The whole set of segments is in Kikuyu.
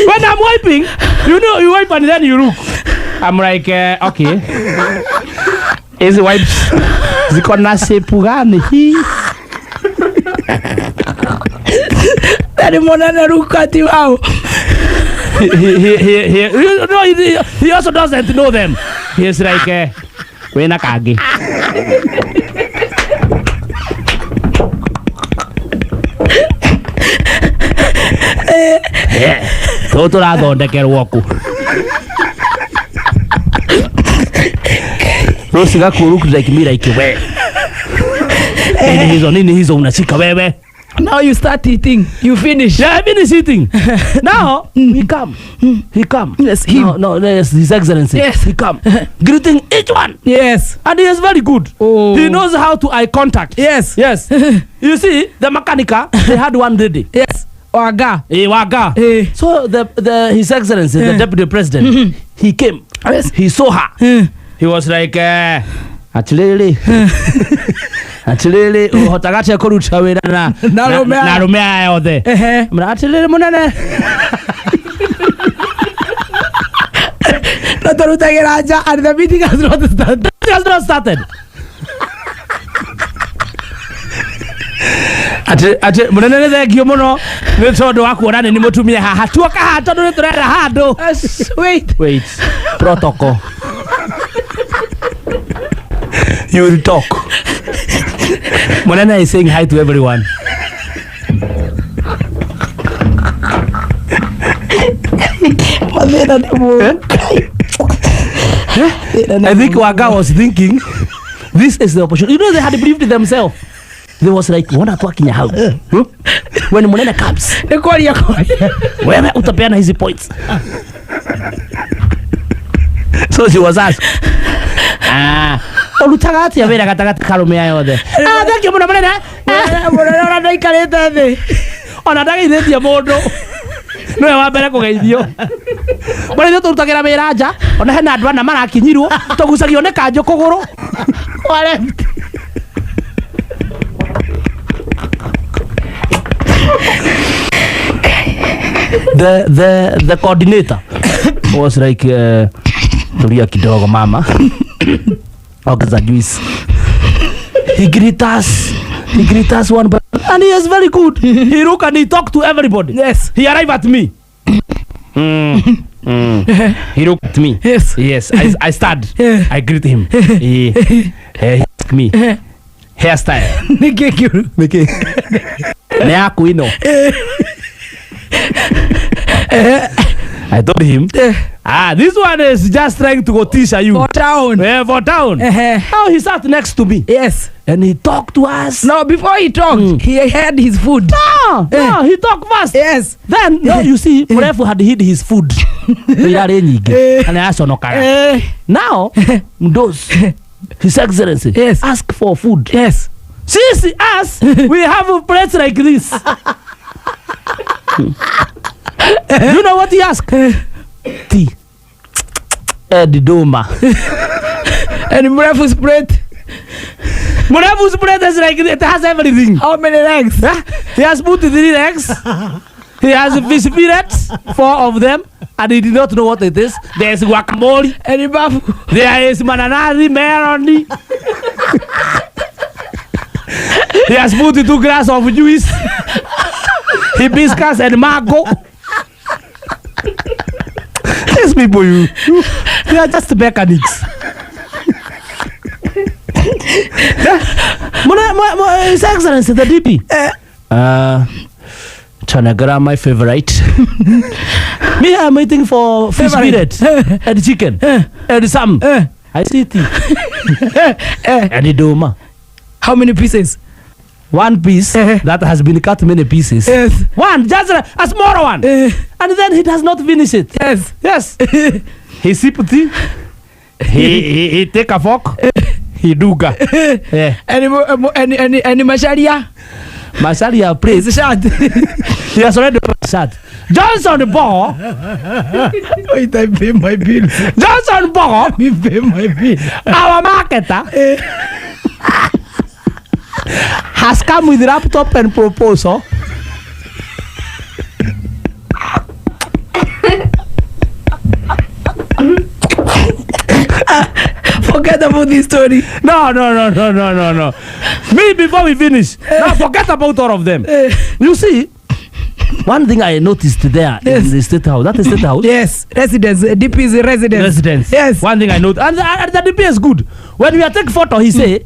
When I'm wiping, you know, you wipe and then you look. I'm like, okay. Hizi wipes ziko na shape gani hii? Ndarĩ mũnene rukati wao. He, you know, he also doesn't know them. He is like, wena kangĩ. Yeah. Tũtũ tũrathondekerwo kũ? Rose gaku look like me like we. Nini hizo, nini hizo unashika wewe? Now you start eating. You finish. Yeah, I finish eating. Now he come. He come. Yes, him. No, no, yes, His Excellency. Yes. He come. Greeting each one. Yes. And he is very good. Oh. He knows how to eye contact. Yes. Yes. You see, the mechanica, they had one lady. Yes. Waga. Eh, Waga. Eh. So the His Excellency, the Eh. Deputy President, he came. Yes. He saw her. Eh. He was like, atirĩrĩ atirĩrĩ ũhotaga atĩa kũruta wĩra na Na arũme aya." na arũme aya othe. Ehe. Mra atirĩrĩ mũnene. Na tũrutagĩra nja and the meeting has not started. It has not started. Atĩ atĩ mũnene nĩ thengio mũno nĩ tondũ wa kuona nĩ nĩ mũtumia haha tuoka haha tondũ nĩ tũrenda handũ. Yes, wait. Wait, protocol. You will talk. Mũnene is saying hi to everyone. Mathĩna nĩ mũru. I think Waga was thinking this is the opportunity. You know, they had believed themselves. They was like, wona twakinya hau. Hmm? When Munene comes, Nĩ kwaria kwaria. wewe utapeana hizi points. So she was asked, ah, ũrutaga atĩa wĩra gatagatĩ ka arũme aya othe? Ah, thank you mũno mũnene. Mũnene ona ndaikarĩte thĩ. Ona ndageithĩtie mũndũ. Nĩwe wa mbere kũgeithio. Mũrĩmi ithuĩ tũrutagĩra wĩra nja, ona hena andũ ana marakinyirwo, tũgucagio nĩ kanjũ kũgũrũ. Kwa left. The coordinator was like, tulia kidogo mama, ongeza juice. He greet us, he greet us one by one, and he is very good. He look and he talk to everybody. Yes. He arrive at me. He look at me. Yes. Yes, I stand. Yeah. I greet him. He ask me hairstyle. Nĩ kĩ kĩũru? Nĩ yaku ĩno. I told him, Eh. ah, this one is just trying to go teach you. For town. Eh, for town. Ehe. Now he sat next to me Yes. and he talked to us. No, before he talked, he had his food. No, no, Eh. he talked first. Yes. Then, no, you see, Mrefu had hid his food. Irarĩ nyingĩ. Eh. Na nĩaconokaga. Eh. Now, those, His Excellency, Yes. ask for food. Yes. Since us, we have a plate like this. You know what he asked? Tea. And doma. And Mrefu's plate. Mrefu's plate is like, it has everything. How many legs? Huh? He has put 3 legs. He has fish fillets, 4 of them, and he did not know what it is. There is guacamole. And bafu. There is mananasi, melon. He has put 2 glasses of juice, hibiscus and mango. These people, you they are just mechanics. His Excellency, the DP. Chanagra, my favorite. Me, I'm waiting for fish Favorite. fillet and chicken and some. I see tea. And doma. How many pieces? One piece that has been cut many pieces. Yes. One, just a smaller one. And then he does not finish it. Yes. Yes. He sip tea. He take a fork. He duga. Yeah. And Macharia? Macharia plays. His shirt. He has already shirt. Johnson Ball. Wait, I pay my bill. Johnson Ball. Me pay my bill. Our marketer. Has come with laptop and proposal. Forget about this story. No, no, no, no, no, no, no. Me, before we finish, now forget about all of them. You see, one thing I noticed there Yes. in the state house, that is state house. Yes, residence, DP is residence. Residence. Yes. One thing I noticed, and the DP is good. When we are take photo, he say,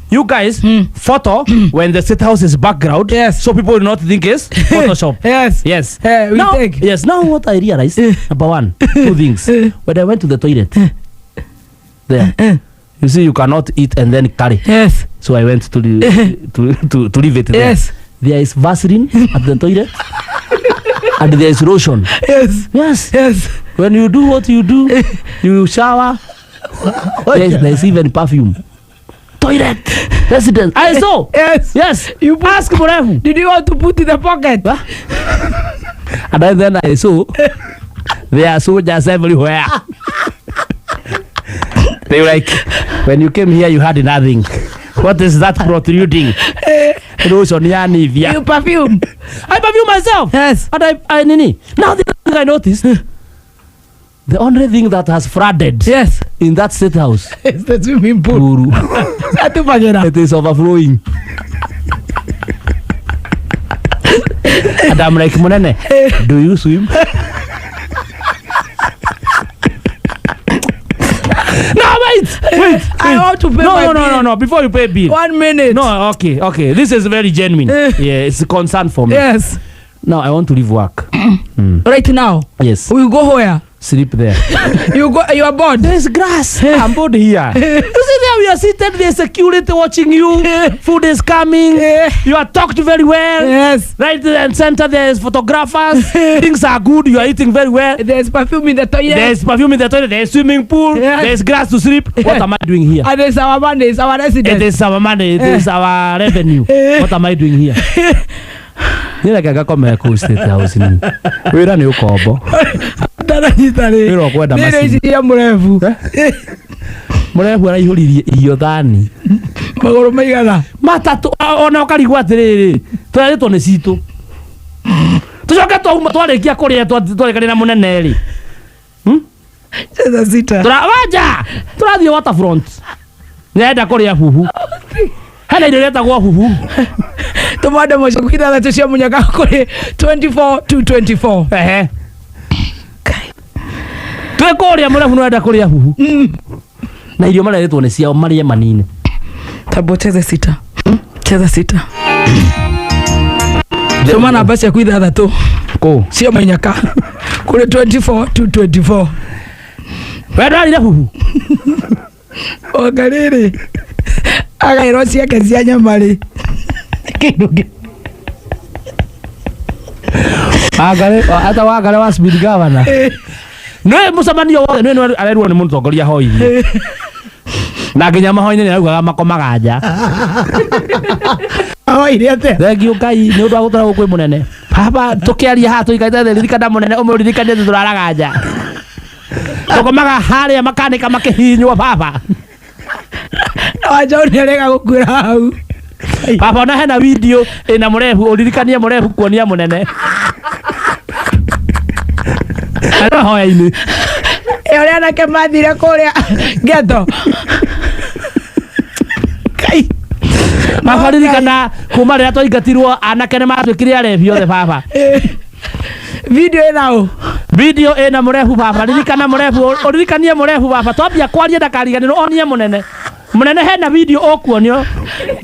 you guys, photo when the state house is background, Yes. so people will not think it's Photoshop. Yes. Yes. We now, take. Yes. Now what I realized, number one, two things. When I went to the toilet, there, you see, you cannot eat and then carry. Yes. So I went to the to leave it there. Yes. There is Vaseline at the toilet, and there is lotion. Yes. Yes. Yes. When you do what you do, you shower. There is even perfume. Toilet residence. I saw. Yes. Yes. You put, Ask Murefu. did you want to put in the pocket? And then I saw there are soldiers everywhere. They were like, when you came here, you had nothing. What is that protruding? Lotion ya Nivea. You perfume. I perfume myself. Yes. And I nini. Now the thing I noticed, the only thing that has flooded Yes. in that state house, It's the swimming pool. Guru, Atupagera. it is overflowing. And I'm like, Munene, do you swim? No, wait, wait. I want to pay No, my no, no, bill. no, no. Before you pay bill. 1 minute. No, okay, okay. This is very genuine. Yeah, it's a concern for me. Yes. Now I want to leave work. Right now. Yes. We go where? Sleep there. You go. You are bored. There's grass. I'm bored here. You see there we are seated. There's security watching you. Food is coming. You are talked very well. Yes. Right and center there's photographers. Things are good. You are eating very well. There's perfume in the toilet. There's perfume in the toilet. There's swimming pool. Yes. There's grass to sleep. What am I doing here? And it's our money. It's our residence. It is our money. It is our revenue. What am I doing here? Nä ngakome kå state house ni wä ra nä å kombo Ndaranyita rĩ. Wĩra ũkwenda Nĩ irio macini. ici cia mũrebu. Må rebu araihå ririe irio thani Magũrũ maigana. matatå ona å karigwo atä rä rä twerä two nä citå tå coke twauma twarä kia kå rä a twarä na må nene rä Cheza sita. wanja tå rathiä waterfront närenda kå rä a huhu hena irio retagwo huhu. Tũmande mũciĩ ithathatũ cia mũnyaka kũrĩ 24 to 24. Ehe twä kå rä a må rebu närenda kå rä a huhu na irio marerä two nä ciao marĩe manine. Tabo cheza sita. Cheza sita. Tũma namba ciaku ithathatũ Kå cia mũnyaka kũrĩ 24 to 24. we ndwarire huhu. Onga rĩrĩ agaĩrwo ciake cia nyama rĩ. Kĩndũ kĩ Wangari ata Wangari wa speed governor nä må cemanio wothe nä arerwo nä må tongoria hoirie na nginya mahoinä nä araugaga makomaga nja. Ahoire atĩa? Thengio Ngai nä å ndå wa gå tå ra gå kwä må nene baba tå kä aria haha tå ikarä te ririkana må nene å må ririkanie atä tå raraga nja tå komaga harä a makanä ka makä hinywo baba. Na Wanjaũ nĩ arega gũkuĩra hau. Baba ona hena video ĩna mũrebu ũririkanie mũrebu kuonia mũnene arĩ mahoya-inĩ. Ĩ ũrĩa anake mathire kũrĩa ghetto. Kai. Baba ririkana kuma rĩrĩa twaingatirwo anake nĩ matuĩkire arebi othe baba. Video ĩna ũ? Video ĩna mũrebu baba ririkana mũrebu ũririkanie mũrebu baba twambia kwaria ndakariganĩrwo onie mũnene mũnene hena video ũkuonio.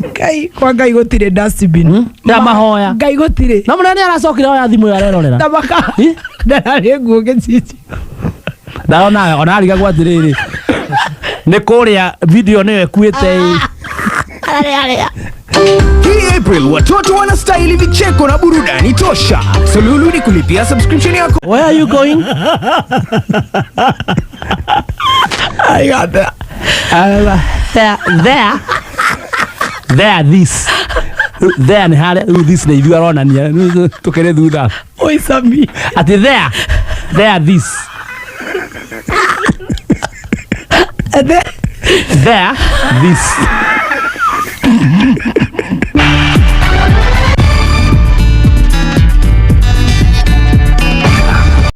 Ngai kwa Ngai gũtirĩ dustbin. Ya mahoya. Ngai gũtirĩ. Na mũnene aracokire oya thimũ ĩyo arerorera. Tabaka. Ĩ? Ndararĩ nguo gĩcicio. Ndarona ona arigagwo atĩrĩrĩ nĩ kũrĩa video nĩyo ĩkuĩte ĩ. Hii April watoto wanastahili vicheko na burudani tosha. Suluhu ni kulipia subscription yako. Where are you going? I got that. There, there, there, this. There nĩ harĩa rĩu this nĩ ithuĩ aronania tũkĩrĩ thutha. Oi Sami. Atĩ there, there, this. There. There, this.